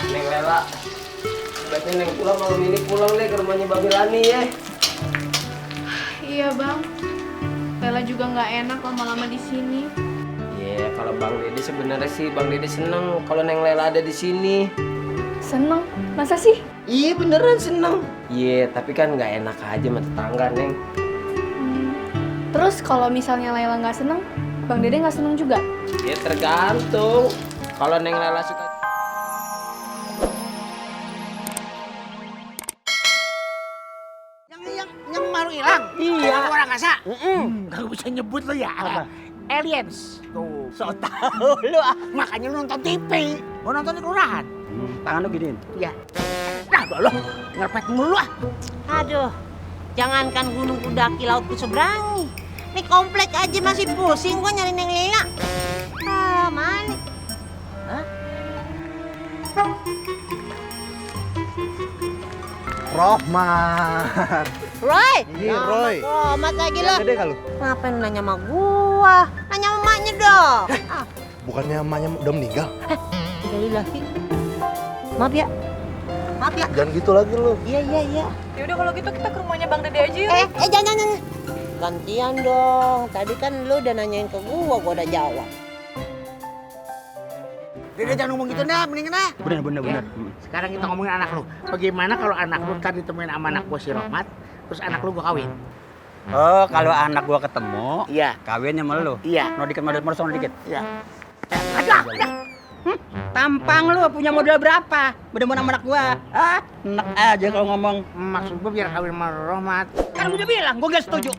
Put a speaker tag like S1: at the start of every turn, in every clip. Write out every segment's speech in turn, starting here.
S1: Neng Lela. Berarti Neng pulang malam ini pulang deh ke rumahnya Babi Lani ya.
S2: Iya bang, Lela juga nggak enak lama-lama di sini.
S1: Iya, kalau Bang Dede sebenarnya sih Bang Dede seneng kalau Neng Lela ada di sini.
S2: Seneng? Masa sih?
S1: Iya beneran seneng. Iya, tapi kan nggak enak aja sama tetangga Neng.
S2: Terus kalau misalnya Lela nggak seneng, Bang Dede nggak seneng juga?
S1: Ya tergantung. Kalau Neng Lela suka.
S3: Yang baru hilang.
S1: Iya.
S3: Orang angkasa. Gak bisa nyebut lo ya. Apa? Aliens. Tuh. So tau lo ah. Makanya lo nonton TV. Lo nonton di kelurahan.
S1: Tangan lu giniin.
S3: Iya. Dah lo ngerpet mulu ah.
S4: Aduh, jangankan gunung kudaki laut ku seberangi. Nih komplek aja masih pusing gua nyari Neng Lela. Ah, mana? Hah?
S5: Rohman.
S4: Roy!
S5: Iya, Roy.
S4: Rohmat lagi lo.
S5: Gede kalau.
S4: Ngapain lu nanya sama gua? Nanya sama emaknya dong.
S5: Bukannya emaknya udah meninggal?
S4: Innalillahi. Maaf ya. Maaf ya.
S5: Jangan gitu lagi lu.
S4: Iya.
S2: Ya udah kalau gitu kita ke rumahnya Bang Dede aja yuk.
S4: Jangan. Gantian dong. Tadi kan lu udah nanyain ke gua udah jawab.
S3: Dia jangan ngomong gitu dah, mendingan dah.
S5: Bener.
S3: Sekarang kita ngomongin anak lu. Bagaimana kalau anak lu tadi ditemuin sama anak gua si Rohmat, terus anak lu gua kawin?
S6: Oh, kalau anak gua ketemu,
S3: Iya.
S6: kawinnya sama lu.
S3: Iya.
S6: Mau dikit modal merosong dikit.
S3: Iya. Ada.
S6: Tampang lu punya modal berapa? Bener-bener sama anak gua. Ah, enak aja kalau ngomong.
S3: Maksud gua biar kawin sama Rohmat.
S6: Kan gua udah bilang, gua gak setuju.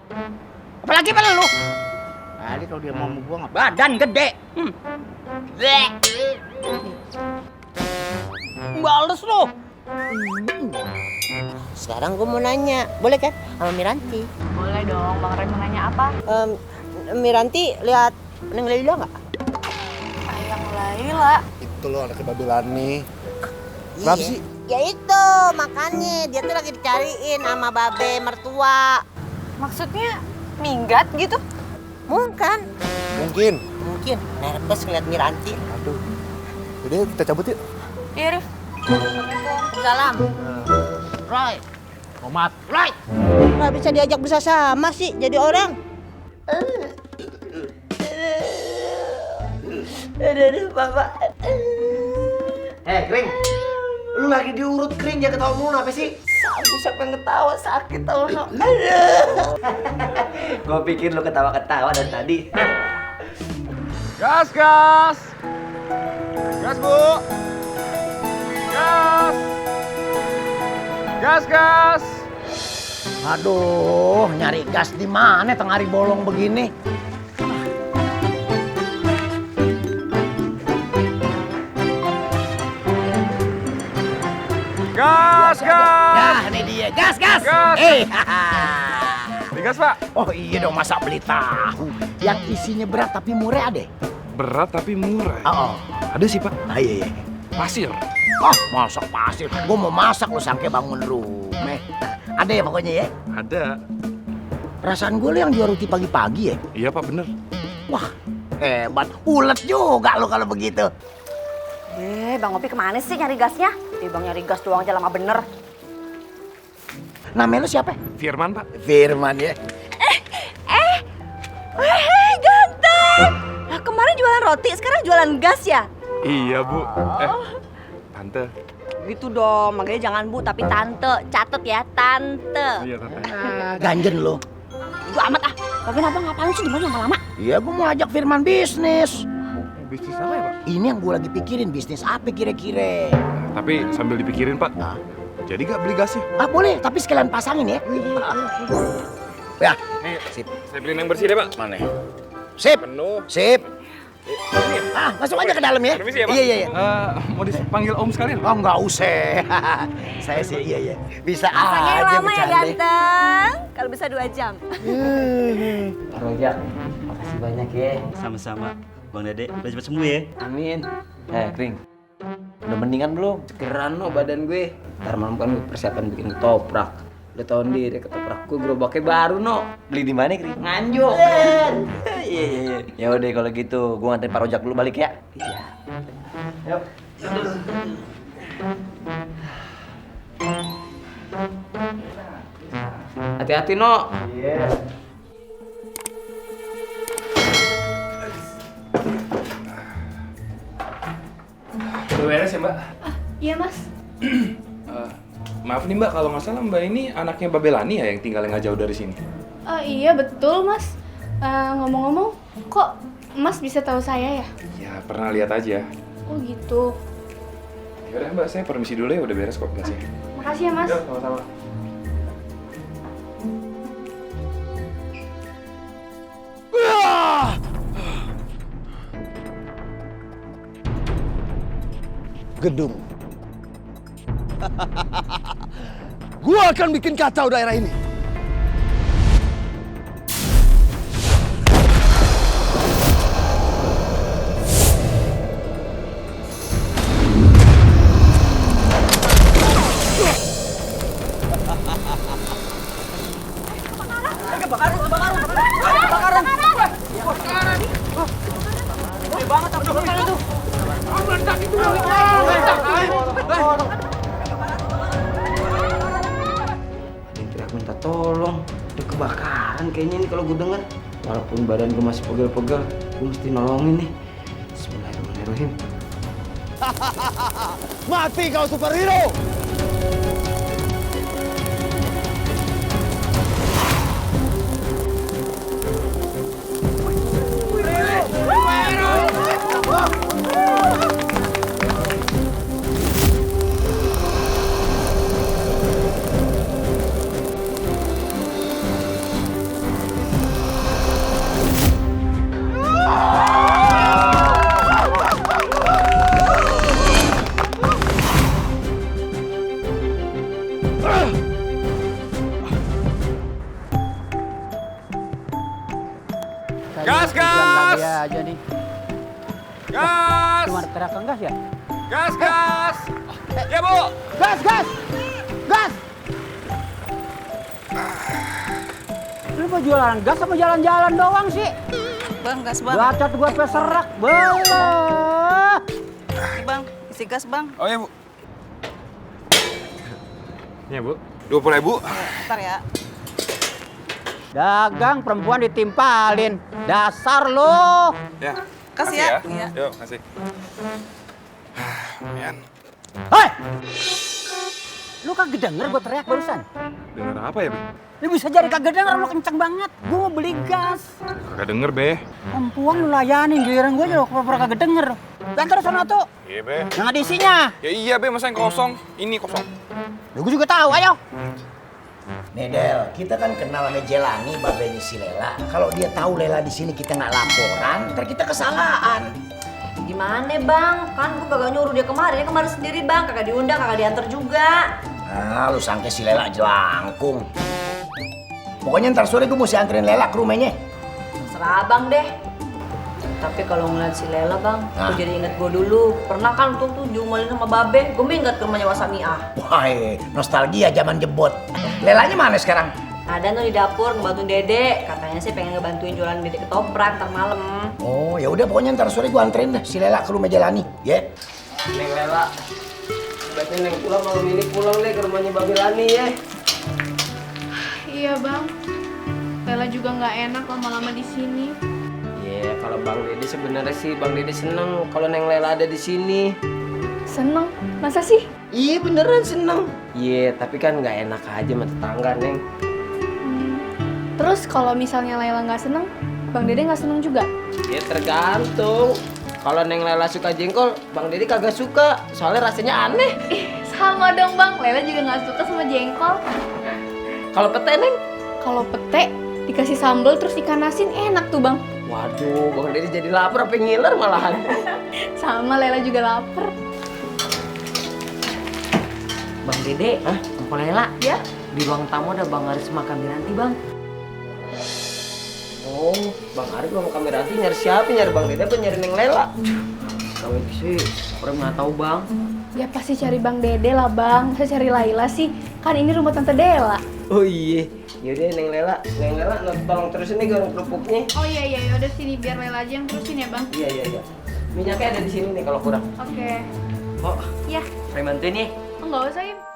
S6: Apalagi pada lu.
S3: Tadi kalau dia mau sama gua nggak
S6: Badan gede. Bales lu.
S4: Sekarang gua mau nanya, boleh kan sama Miranti?
S2: Boleh dong, Bang Ray mau nanya apa?
S4: Miranti lihat Neng Lela nggak?
S2: Ayang Laila.
S5: Itu lo anaknya Babi Lani. Kenapa sih?
S4: Ya itu, makanya dia tuh lagi dicariin sama babe mertua.
S2: Maksudnya minggat gitu?
S4: Mungkin,
S5: Mungkin.
S4: nervous ngeliat Miranti.
S5: Aduh. Jadi kita cabut yuk.
S2: Iya, Rif.
S4: Salam. Roy.
S3: Rohmat.
S4: Roy. Nggak bisa diajak bersama sih jadi orang. Aduh, Bapak.
S1: Kring. Lu lagi diurut Kring, jangan ketawa mulu apa sih?
S4: Siapa yang ketawa sakit tau no.
S1: Gua pikir lu ketawa-ketawa dari tadi.
S7: Gas, gas! Gas, Bu! Gas! Gas, gas!
S3: Aduh, nyari gas di mana tengah hari bolong begini?
S7: Gas, gas!
S3: Nah, ini dia. Gas!
S7: Gas. Digas, Pak.
S3: Oh iya dong, masa beli tahu yang isinya berat tapi murah ada?
S7: Berat tapi murah.
S3: Oh.
S7: Ada sih, Pak.
S3: Ah, iya.
S7: Pasir.
S3: Oh, masak pasir. Gua mau masak lo sampai bangun rumah. Ada ya pokoknya ya?
S7: Ada.
S3: Perasaan gue lo yang jual roti pagi-pagi ya?
S7: Iya, Pak, bener.
S3: Wah, hebat. Ulet juga lo kalau begitu.
S8: Bang Opi kemana sih nyari gasnya? Bang nyari gas doang aja lama bener.
S3: Namanya lo siapa?
S7: Firman, Pak.
S3: Firman ya.
S8: Ganteng! Nah, kemarin jualan roti, sekarang jualan gas ya?
S7: Iya, Bu. Tante.
S8: Gitu dong, makanya jangan Bu, tapi tante. Catet ya, tante.
S7: Iya, Tante.
S3: Ganjen lo.
S8: Gua amat ah. Lagian abang ngapain sih di mana lama-lama?
S3: Iya, gue mau ajak Firman bisnis.
S7: Bisnis apa ya, Pak?
S3: Ini yang gue lagi pikirin, bisnis apa kira-kira?
S7: Tapi sambil dipikirin, Pak.
S3: Nah.
S7: Jadi gak beli gasnya?
S3: Ah boleh, tapi sekalian pasangin ya. Ya,
S7: Nih,
S3: sip.
S7: saya beliin yang bersih deh, Pak.
S3: Mana? Sip,
S7: Penuh.
S3: sip. Masuk aja ke dalam ya.
S7: Permisi ya, Pak.
S3: Iya.
S7: Mau dipanggil Om sekalian?
S3: Oh, nggak usah. Saya sih iya. Bisa
S8: Pasangnya
S3: aja
S8: lama ya
S3: bercanda.
S8: ganteng. Kalau bisa 2 jam.
S1: Roja, makasih banyak ya.
S6: Sama-sama. Bang Dede, udah cepet sembuh ya.
S1: Amin. Kring. Udah mendingan belum? Segeran no badan gue. Ntar malam kan gue persiapan bikin ketoprak. Udah tau sendiri ketoprak gue gerobaknya baru no. Beli di mana Kring? Nganjuk. Iya. Ya udah kalau gitu gue nganterin Pak Rojak dulu balik ya. Iya. Yuk. Hati-hati, No. Iya.
S7: Udah beres ya, Mbak?
S2: Iya, Mas.
S7: Maaf nih, Mbak, kalau nggak salah Mbak ini anaknya Mbak Belani ya yang tinggalnya nggak jauh dari sini?
S2: Iya, betul, Mas. Ngomong-ngomong, kok Mas bisa tahu saya ya?
S7: Ya, pernah lihat aja.
S2: Oh, gitu.
S7: Yaudah, Mbak, saya permisi dulu ya, udah beres kok gasnya.
S2: Makasih ya, Mas.
S7: Ya, sama-sama.
S5: Gedung. Gua akan bikin kacau daerah ini.
S1: Teriak minta tolong. Ada kebakaran kayaknya nih kalau gue denger. Walaupun badan gue masih pegel-pegel, gue mesti nolongin nih. Bismillahirrahmanirrahim.
S5: Mati kau superhero!
S7: Gas, gas!
S6: Lagi aja nih.
S7: Gas!
S6: Cuma teriakan gas ya?
S7: Gas, gas! Ya, Bu!
S6: Gas, gas! Gas! Lu mau jualan gas apa jalan-jalan doang sih?
S9: Bang, gas bang.
S6: Bacot gua peserak. Belah.
S9: Bang, isi gas bang.
S7: Oh ya, Bu. Ya, Bu. 20.000.
S9: Ntar ya.
S6: Dagang perempuan ditimpalin. Dasar lu.
S7: Ya.
S9: Kasih ya. Iya.
S7: Yuk, kasih. Lumayan.
S6: Hei! Lu kagak denger gua teriak barusan?
S7: Dengar apa ya, Be?
S6: Lu bisa jadi kagak denger, lu kenceng banget. Gua mau beli gas.
S7: Kagak denger, Be.
S6: Perempuan lu layanin, giliran gua aja lu pura-pura kagak denger. Dan terus sana tuh.
S7: Iya, Be.
S6: Yang ada isinya.
S7: Ya iya, Be, masa yang kosong? Ini kosong.
S6: Lu gua juga tahu, ayo.
S3: Nih Del, kita kan kenal sama Jelani, babenya si Lela. Kalau dia tahu Lela di sini kita nggak laporan, ntar kita kesalahan.
S8: Gimana bang? Kan gue kagak nyuruh dia kemarin sendiri bang. Kagak diundang, kagak diantar juga.
S3: Nah, lu sangka si Lela jelangkung. Pokoknya ntar sore gue mesti anterin Lela ke rumahnya.
S8: Terserah abang deh. Tapi kalau ngeliat si Lela bang, gue jadi inget gue dulu. Pernah kan tuh diumalin sama Babe, gue minggat ke rumahnya Wasamiah.
S3: Wah, nostalgia zaman jebot. Lelanya mana sekarang?
S8: Ada tuh di dapur ngebantuin Dede. Katanya sih pengen ngebantuin jualan Dede ketoprak ntar malam.
S3: Oh, ya udah pokoknya ntar sore gue anterin dah si Lela ke rumah Jelani, ya.
S1: Neng Lela. Sebaiknya Neng pulang malam ini pulang deh ke rumahnya Babe Lani ya.
S2: Iya, Bang. Lela juga nggak enak lama-lama di sini.
S1: Iya, kalau Bang Dede sebenarnya sih Bang Dede seneng kalau Neng Lela ada di sini.
S2: Seneng? Masa sih?
S1: Iya beneran seneng. Iya, tapi kan nggak enak aja sama tetangga, Neng.
S2: Terus kalau misalnya Lela nggak seneng, Bang Dede nggak seneng juga?
S1: Ya tergantung. Kalau Neng Lela suka jengkol, Bang Dede kagak suka. Soalnya rasanya aneh.
S2: Sama dong Bang, Lela juga nggak suka sama jengkol.
S1: Kalau pete, Neng?
S2: Kalau pete dikasih sambal terus ikan asin enak tuh Bang.
S1: Waduh, Bang Dede jadi lapar apa ngiler malahan.
S2: Sama Lela juga lapar.
S8: Bang Dede, Mpok Lela,
S2: Ya?
S8: di ruang tamu ada Bang Aris sama Kamiranti bang.
S1: Oh, Bang Arif sama Kamiranti nyari siapa? Nyari Bang Dede apa nyari Neng Lela?
S8: Kalau itu sih, orang nggak tahu bang.
S2: Ya pasti cari Bang Dede lah Bang. Masa cari Laila sih? Kan ini rumah Tante Dela.
S1: Oh iya. Yaudah Neng Lela, tolong terusin nih goreng kerupuknya.
S2: Oh iya, udah sini biar Lela aja yang terusin ya Bang.
S1: Iya. Minyaknya ada di sini nih kalau kurang.
S2: Oke.
S1: Oh,
S2: Ya.
S1: Saya bantuin ya.
S2: Enggak usah, Im.